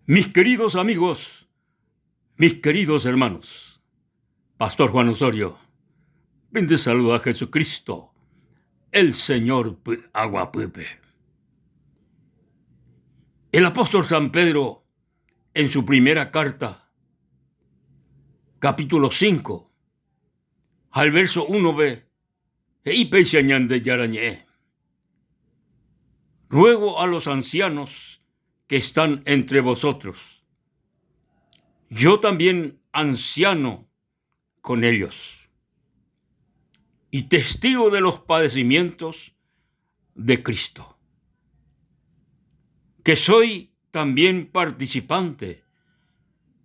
Mis queridos amigos, mis queridos hermanos, Pastor Juan Osorio, pende saluda Jesucristo, el Señor py'aguapýpe. El apóstol San Pedro, en su primera carta, capítulo 5, al verso 1b, He'i péicha Ñandejára Ñe'ẽ, Ruego a los ancianos que están entre vosotros, yo también anciano con ellos, y testigo de los padecimientos de Cristo, que soy también participante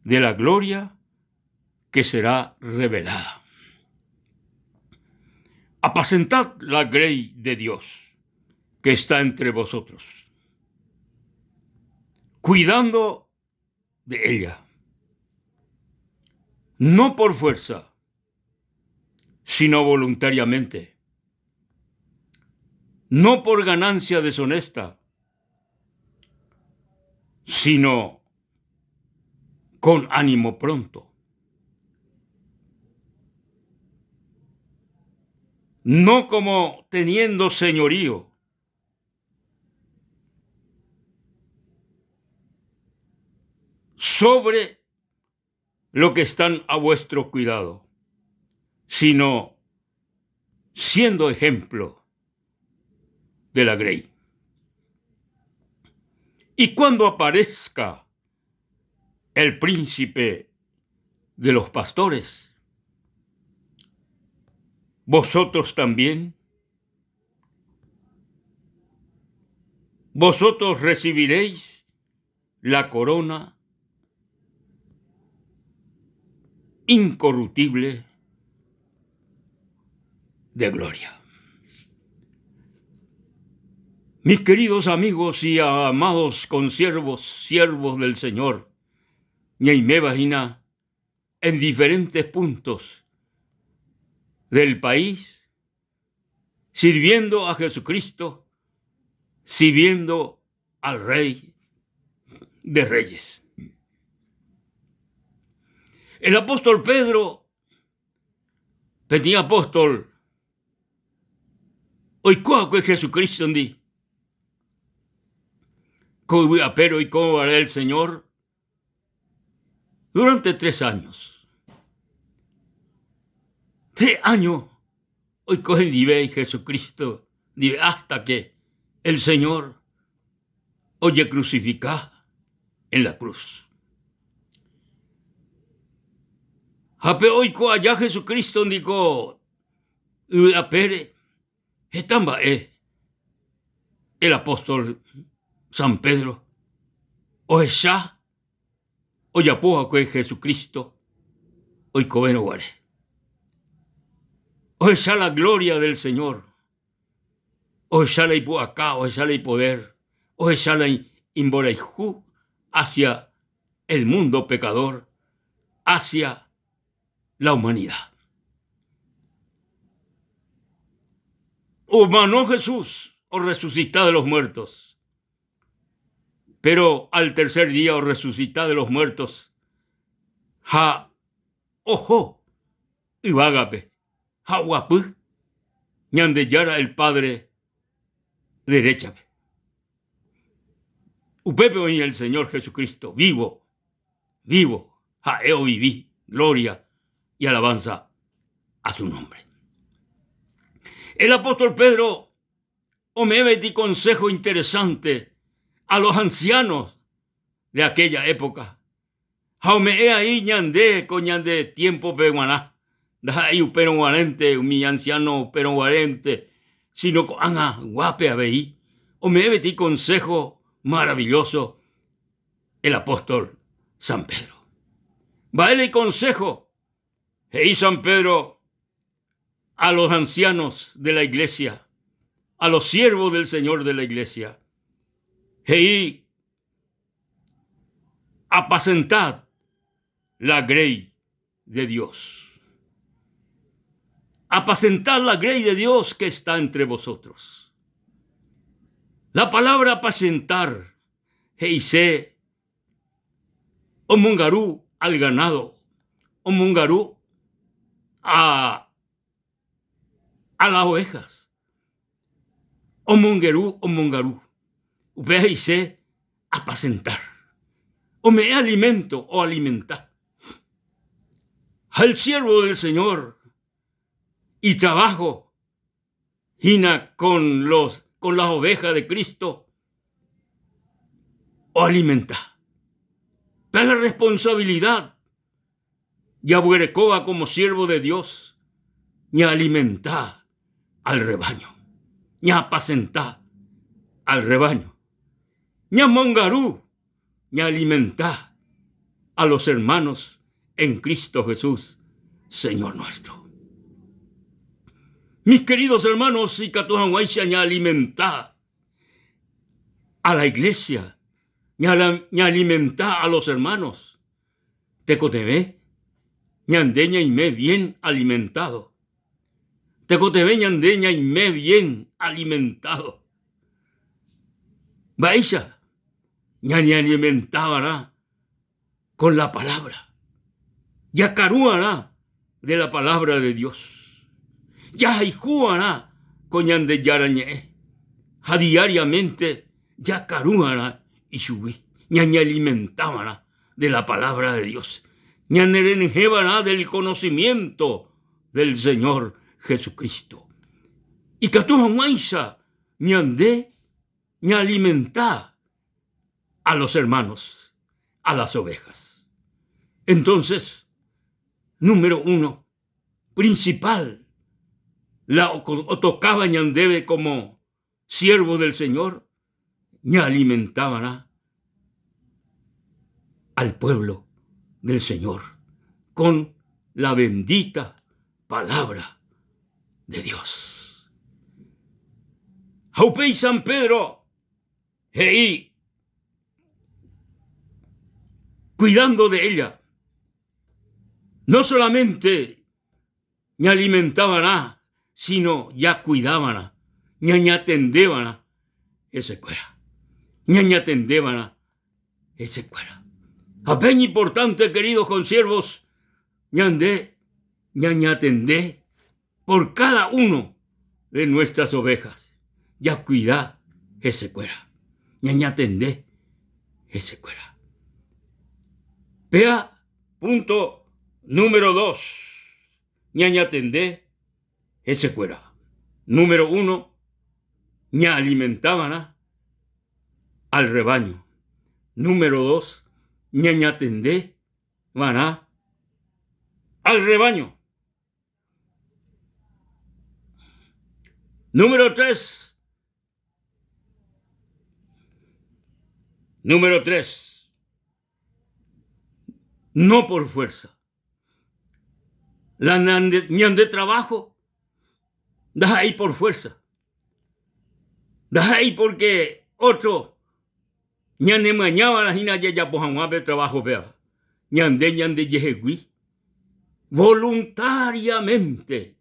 de la gloria que será revelada. Apacentad la grey de Dios que está entre vosotros, cuidando de ella, no por fuerza, sino voluntariamente, no por ganancia deshonesta, sino con ánimo pronto. No como teniendo señorío, sobre lo que están a vuestro cuidado, sino siendo ejemplo de la grey. Y cuando aparezca el príncipe de los pastores, vosotros también, vosotros recibiréis la corona incorruptible de gloria. Mis queridos amigos y amados consiervos, siervos del Señor, ñaiméva hína en diferentes puntos del país, sirviendo a Jesucristo, sirviendo al Rey de Reyes. El apóstol Pedro, peteĩ apóstol oiko va'ekue Jesucristo-ndi, ko yvy apére oiko va'erã el Señor durante tres años. Tres años oiko hendive Jesucristo ndive hasta que el Señor ojecrucifica en la cruz. Ha pe oiko aja Jesucristo ndiko yvy apére Heta mba'e el apóstol San Pedro ohecha ojapo va'ekue Jesucristo oikovérõ guare. Ohecha la gloria del Señor, ohecha la ipu'aka, ohecha la ipoder, ohecha la imborayhu hacia el mundo pecador, hacia la humanidad. Omano Jesús orresucita de los muertos, pero al tercer día orresucita de los muertos ha oho yvágape ha oguapy Ñandejára el Padre deréchape. Upépe oĩ el Señor Jesucristo vivo vivo, ha'e ovivi, gloria y alabanza a su nombre. El apóstol Pedro ome'ẽ peteĩ consejo interesante a los ancianos de aquella época ha ome'ẽ ahí ñande ko ñande tiempo-pe g̃uarã, ndaha'éi upérõ guarénte umi anciano upérõ guarénte, sino ko'ág̃a guápe avei ome'ẽ peteĩ consejo maravilloso el apóstol San Pedro. Mba'éla ikonseho? He'i San Pedro a los ancianos de la iglesia, a los siervos del Señor de la iglesia. He'i, Apacentad la grey de Dios. Apacentad la grey de Dios que está entre vosotros. La palabra apacentar he'ise. Omongaru al ganado, omongaru a a las ovejas. Omongeru, omongaru. Upéva he'ise apacentar. Ome'ẽ alimento, oalimenta. Ha el siervo del Señor itrabajo hína con los con las ovejas de Cristo oalimenta. Pe la responsabilidad jaguerekóva como siervo de Dios ñaalimenta al rebaño, ñaapacenta al rebaño, ñamongaru, ñaalimenta a los hermanos en Cristo Jesús, Señor nuestro. Mis queridos hermanos, ikatu hag̃uáicha ñaalimenta a la iglesia, ñaalimenta a los hermanos, Tekotevẽ ñande ñaime bien alimentado. Tekotevẽ ñande ñaime bien alimentado. Mba'éicha ñañealimentava'erã con la palabra. Jakaru'arã de la palabra de Dios. Jahayhu'arã ko Ñandejára Ñe'ẽ ha diariamente jakaru'arã ichugui, ñañealimentava'erã de la palabra de Dios, ñanerenyhẽva'erã del conocimiento del Señor Jesucristo. Ikatu hag̃uáicha ñande ñaalimenta a los hermanos, a las ovejas. Entonces, número uno, principal, la otokáva ñandéve como siervo del Señor, ñaalimentava'erã al pueblo del Señor con la bendita palabra de Dios. Ha upéi San Pedro he'i cuidando de ella, no solamente ñaalimentava'erã, sino jakuidava'erã, ñañatendeva'erã hesekuéra, ñañatendeva'erã hesekuéra. Ha pe iñimportánte, queridos consiervos, ñande ñañatende por cada uno de nuestras ovejas, jakuida hesekuéra, ñañatende hesekuéra. Péa punto número dos, ñañatende hesekuéra. Número uno, ñaalimentava'erã al rebaño. Número dos, ñañatende va'erã al rebaño. Número 3. Número 3. No por fuerza. La ñande trabajo ndaha'éi por fuerza. Ndaha'éi porque otro ñanemyañáva'erã hína jajapo hag̃ua pe trabajo péva. Ñande ñandejehegui voluntariamente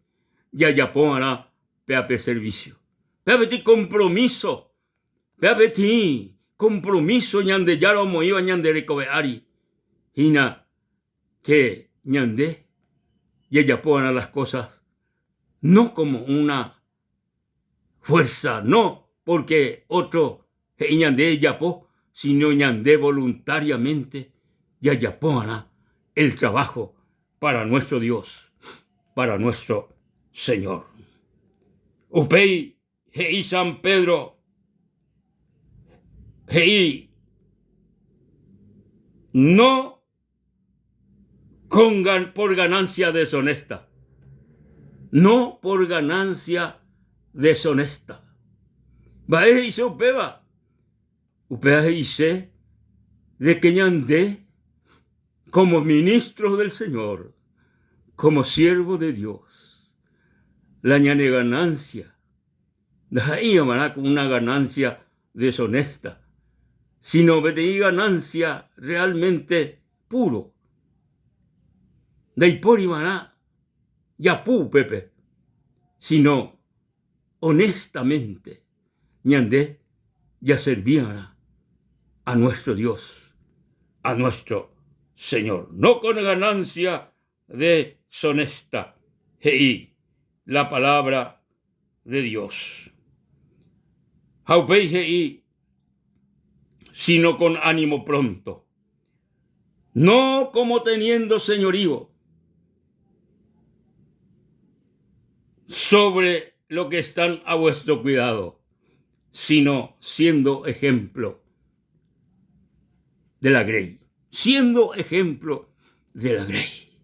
jajapova'erã péva pe servicio. Péva peteĩ compromiso, péva peteĩ compromiso Ñandejára omoĩva ñande rekove ári hína que ñande jajapova'erã las cosas no como una fuerza, no porque otro he'i ñande ejapo, sino ñande voluntariamente jajapova'erã el trabajo para nuestro Dios, para nuestro Señor. Upéi he'i San Pedro, he'i no con, por ganancia deshonesta, no por ganancia deshonesta. Mba'e he'ise upéva? Upéva he'ise de que ñande, como ministros del Señor, como siervo de Dios, la ñane ganancia ndaha'éivamarã con una ganancia deshonesta, sino peteĩ ganancia realmente puro. Ndaipórivarã japu upépe, sino honestamente ñande jaservívarã a nuestro Dios, a nuestro. Señor, no con ganancia deshonesta, he'i la palabra de Dios. Ha upéi he'i, sino con ánimo pronto, no como teniendo señorío sobre lo que están a vuestro cuidado, sino siendo ejemplo de la grey, siendo ejemplo de la grey,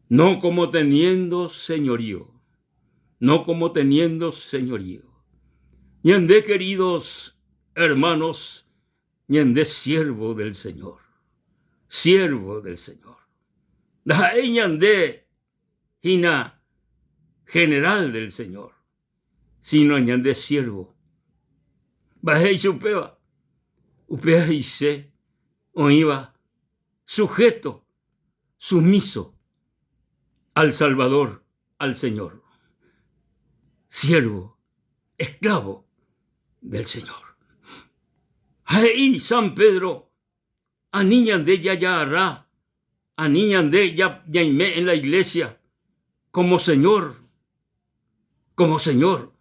no como teniendo señorío, no como teniendo señorío. Ñande queridos hermanos, ñande siervo del Señor, siervo del Señor. Ndaha'éi ñande hína general del Señor, sino ñande siervo. Mba'éicha upéva? Upéva he'ise oĩva sujeto, sumiso al Salvador, al Señor. Siervo, esclavo del Señor. Ha he'i San Pedro, ani ñande jajagarra, ani ñande ñaime en la iglesia como Señor, como Señor.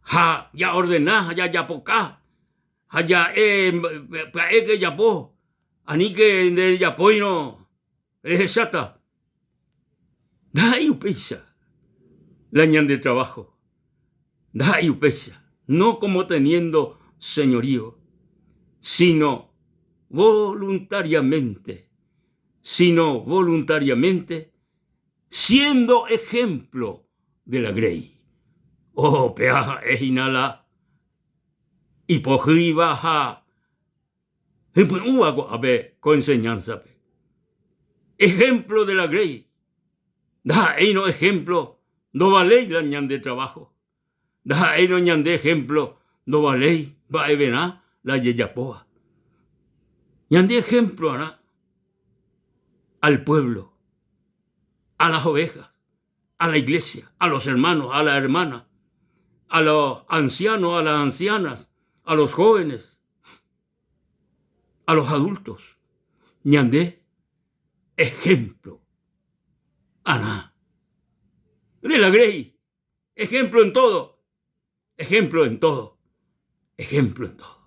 Ha jaordena ha jajapoka ha ja'e pya'éke ejapo, aníke nderejapóirõ rehecháta. Ndaha'éi upéicha la ñande trabajo, ndaha'éi upéicha, no como teniendo señorío, sino voluntariamente, sino voluntariamente siendo ejemplo de la grey. Oh, péa ha'e hína la ipohýiva ha hypy'ũva ko'ápe ko enseñanza-pe. Ejemplo de la grey. Ndaha'éirõ ejemplo ndovaléi la ñande trabajo. Ndaha'éirõ ñande ejemplo ndovaléi mba'everã la jejapóva. Ñande ejemplo-arã al pueblo, a las ovejas, a la iglesia, a los hermanos, a la hermana, a los ancianos, a las ancianas, a los jóvenes, a los adultos. Ñande ejemplo. Ana. De la Grey. Ejemplo en todo. Ejemplo en todo. Ejemplo en todo.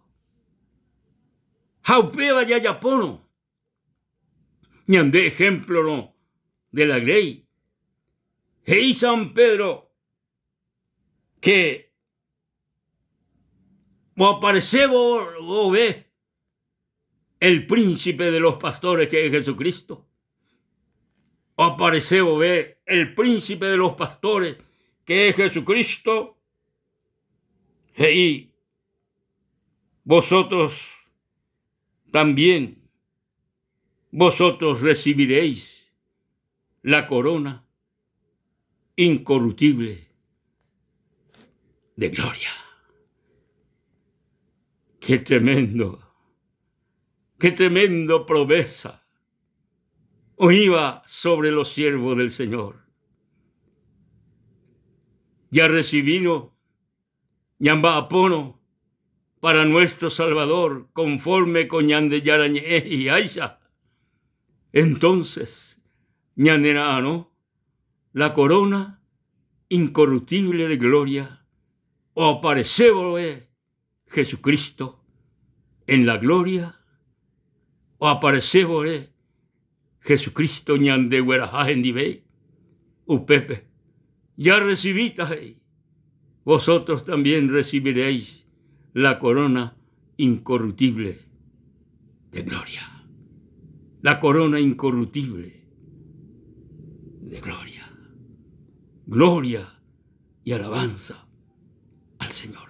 Ha upéva jajapórõ ñande ejemplo-rõ de la Grey. He'i San Pedro que oaparecévo vove el príncipe de los pastores que es Jesucristo, oaparece vove el príncipe de los pastores que es Jesucristo, he'i vosotros también, vosotros recibiréis la corona incorruptible de gloria. Qué tremendo, qué tremendo promesa oĩva sobre los siervos del Señor. Jarrecibírõ Ñamba'apórõ para nuestro Salvador conforme ko Ñandejára Ñe'ẽ he'iháicha, entonces ñanera'arõ la corona incorruptible de gloria oaparece vove Jesucristo en la gloria, oaparece vove Jesucristo ñandegueraha hendive upépe. Jarrecibíta he'i, Vosotros también recibiréis la corona incorruptible de gloria. La corona incorruptible de gloria. Gloria y alabanza al Señor.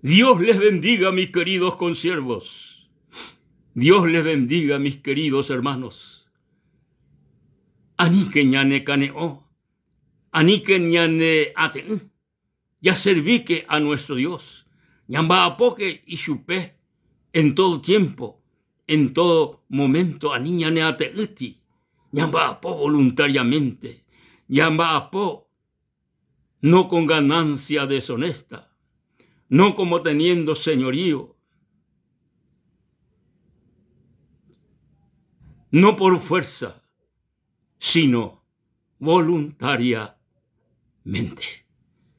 Dios les bendiga, mis queridos consiervos. Dios les bendiga, mis queridos hermanos. Aníke ñane kane'õ, aníke ñane ate'ỹ, jaservíke a nuestro Dios, ñamba'apóke ichupe en todo tiempo, en todo momento, ani ñane ate'ỹti, ñamba'apo voluntariamente, ñamba'apo no con ganancia deshonesta, no como teniendo señorío. No por fuerza, sino voluntariamente.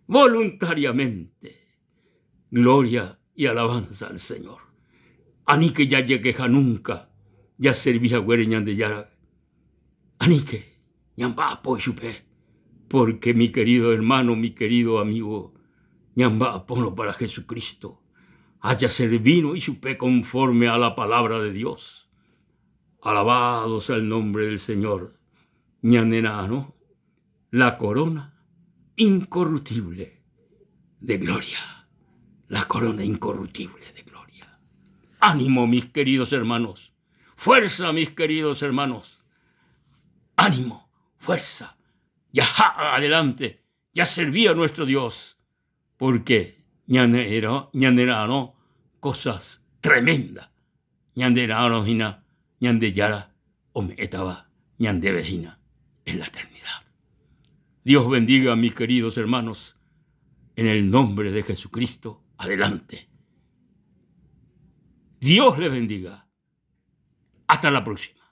Voluntariamente. Gloria y alabanza al Señor. Aníke jajekeha nunca jaservi haguére Ñandejárape. Aníke ñamba'apo ichupe, porque mi querido hermano, mi querido amigo, ñamba'apórõ para Jesucristo ha jaservírõ ichupe conforme a la palabra de Dios. Alabado sea el nombre del Señor. Ñanera'arõ la corona incorruptible de gloria. La corona incorruptible de gloria. Ánimo, mis queridos hermanos. Fuerza, mis queridos hermanos. Ánimo, fuerza. Jaha adelante, jaservi a nuestro Dios, porque ñanera'arõ cosas tremendas. Ñanera'arõ hína Ñandejára ome'ẽtava ñandéve hína en la eternidad. Dios bendiga, mis queridos hermanos, en el nombre de Jesucristo. Adelante. Dios les bendiga. Hasta la próxima.